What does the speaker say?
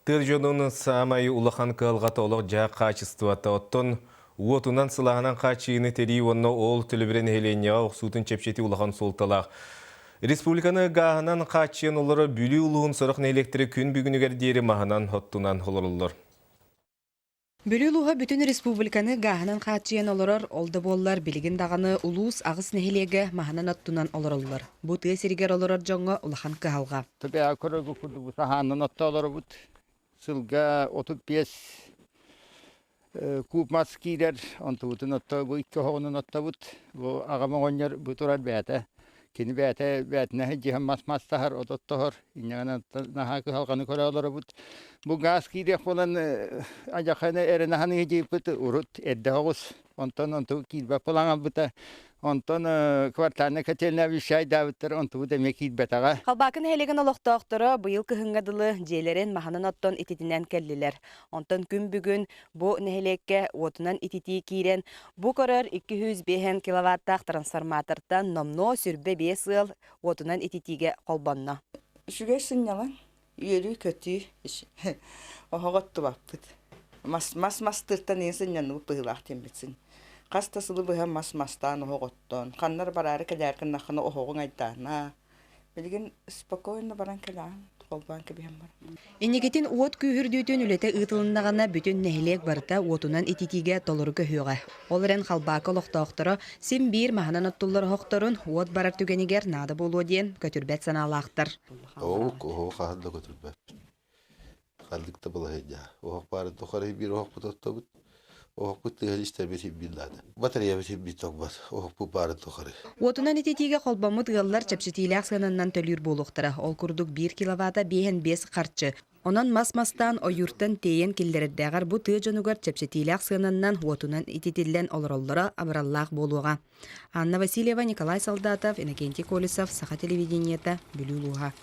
Тыа дьонун саамай улахан кыһалҕата олох-дьаһах хаачыстыбата, оттон уотунан сылааһынан хааччыйыыны тэрийии уонна ол төлөбүрэ нэһилиэнньэҕэ охсуутун чэпчэтии улахан суолталаах. Республиканы гааһынан хааччыйан олорор Бүлүү улууһун сорох нэһилиэктэрэ күн бүгүнүгэр диэри маһынан оттунан олороллор. Бүлүү улууһа бүтүн республиканы гааһынан хааччыйан олорор, ол да буоллар билигин даҕаны улуус аҕыс нэһилиэгэ маһынан оттунан олороллор. Бу тыа сиригэр олорор дьоҥҥо улахан кыһалҕа. Төбөҕө көрөргө курдук саһаанынан отто олоробут. Сылга 35 куб мас киирэр, онтубутун отто бу икки оһоҕунан оттобут. Бу аҕам оҕонньор бу турар бэйэтэ. Кини бэйэтэ бэйэтинэ сылдьыһан мас мастаһар, от оттоһор. Инньэ гынан наһаа кыһалҕаны көрө олоробут. Бу гаас киириэх буолан адьаханы эрэнаһан ыйдьыйбыт урут эрдэ оҕус. Онтон онту киирбэт буолан албыта. Онтон квартальнай котельная вещайдаабыттар, онтубут эмиэ киирбэтэҕэ. Халбаакы нэһилиэгин олохтоохторо быйыл кыһыҥҥа дылы дьиэлэрин маһынан оттон ититинэн кэллилэр. Онтон күн бүгүн бу нэһилиэккэ уотунан ититии киирэн, бу көрөр 205 киловаттаах трансформатортан номнуо 25 ыал уотунан ититиигэ холбонно. Үчүгэй сынньалаҥ, үөрүү-көтүү, оһох оттубаппыт. Мас мас мастыыртан иһин сынньанныбыт быһыылаах диэммитсин. Хас да сылы быһа мас мастаан оһох оттоон, ханна эрэ бараары кэлээр гыннаххына оһоҕуҥ айдаана. Билигин спокойно баран кэлэҕин, холбоон кэбиһэн баран. Инникитин уот күүһүрдүүтүн үлэтэ ыытылыннаҕына, бүтүн нэһилиэк барыта уотунан ититиигэ толору көһүөҕэ. Ол эрэн Халбаакы олохтоохторо син биир маһынан оттуллар оһохторун уот барар түгэнигэр наада буолуо диэн көтүрбэт санаалаахтар. Оһох, оһох хаһан да көтүрбэппин. Ханнык да балаһыанньа. Оһох баарын тухары биир оһохпут оттобут. Оһохпут тыаһын истэрбит син наада. Батареябыт син биир тоҥмот. Оһохпут баарын тухары. Уотунан ититиигэ холбоммут ыаллар чэпчэтиилээх сыананнан төлүүр буолуохтара. Ол курдук биир киловата биэһэн биэс харчы. Онон мас мастаан ойууртан тиэйэн киллэрэрдээҕэр бу тыа дьонугар чэпчэтиилээх сыананнан уотунан ититиллэн олороллоро абыраллаах буолуоҕа. Анна Васильева, Николай Солдатов, Иннокентий Колесов, Саха телевидениета, Бүлүү улууһа.